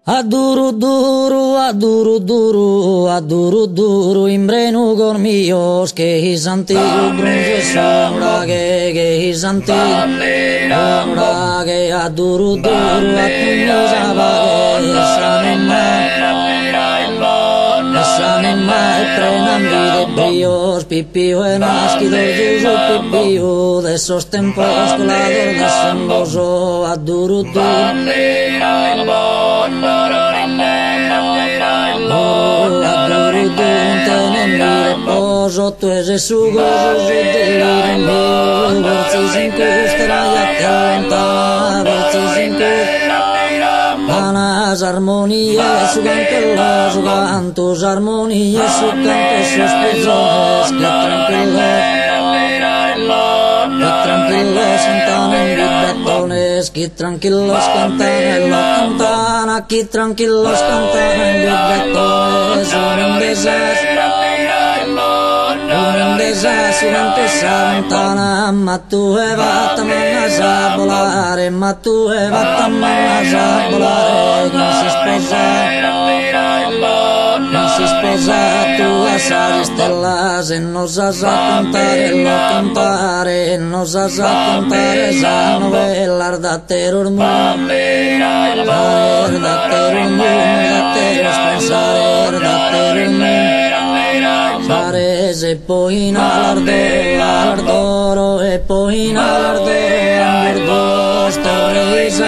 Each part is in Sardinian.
A duru duru, a duru duru, a duru duru in brenugos mios che-i s'antigu brunzu 'e su nuraghe, che-i s'antigu nuraghe, a duru duru 'attimi sa paghe e s'anima e s'anima e prenami de brios pipiu 'e naschidorzu su pipiu de sos tempos colados dassembos a duru duru. Reposo, tue ses su gosu, su deliru meu, fortzis in custa raia ti allontana, fortzis in custa S'armonia 'e su cantu 'e su cantu, s'armonia 'e su cantu 'e sos puzones, che tranquillos, che tranquillos cantan in vibratones, chi tranquillos cantan e lo cantan, chi tranquillos cantan in vibratones, uninde sas, uninde sas su cantu 'e sa ventana, ma tue fatta mannas a bolare, ma tue fatta mannas a bolare cun s'isposa, cun s'isposa tua sas istellas e nos as a contare, lo contare, e nos as a contare sas novellas d'atteros mundos, d'atteros mundos, d'atteros pensares, d'atteros mundos. E poi in alas d'oro, alas d'oro, e poi in alas d'oro, ambos duos torreis a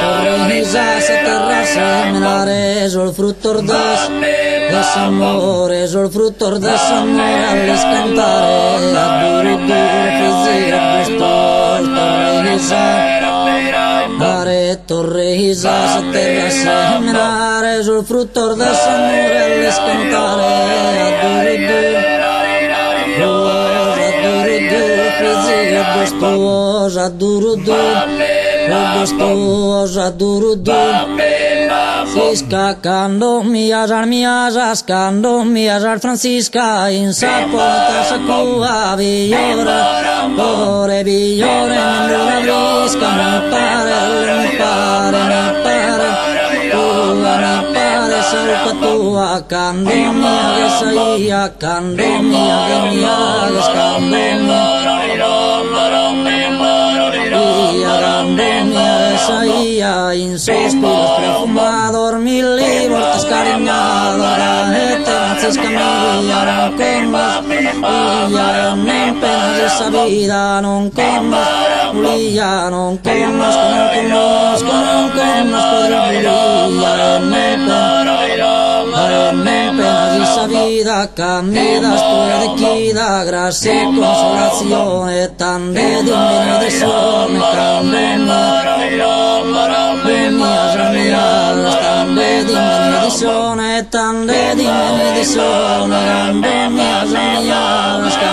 torreis a sa terra a semenare sos fruttos de s'amore, sos fruttos de s'amore a lis cantare, a duru duru fizu gustos torreis a dare, torreis a sa terra a semenare sos fruttos de s'amore a lis cantare, a duru duru, a duru duru fizu gustos, a duru duru, gustos, a duru duru. Francisca, cando mias as miasas, cando mias as Francisca, in sa porta sa cua villora, ore villore, mendula frisca, mi pare, mi pare, mi pare, tua, mi pare sa ucca tua, cando mi aghes aia, cando mi aghes mi aghes, cando mi ia, cando mi aghes aia, in sos pilos profumados, milli bortas carignado, dae te Francisca mia, non connosco, ia, nen penas de sa vida, non connosco, Ulia, non connosco, non connosco, non connosco tribulia, nen penas, nen penas de sa vida, ca mi das tue dechida, grassia e consolazione, tande dimmi de sone, cando mi mias miradas, tande dimmi de sone, tande dimmi de sone, cando mias miradas, cando.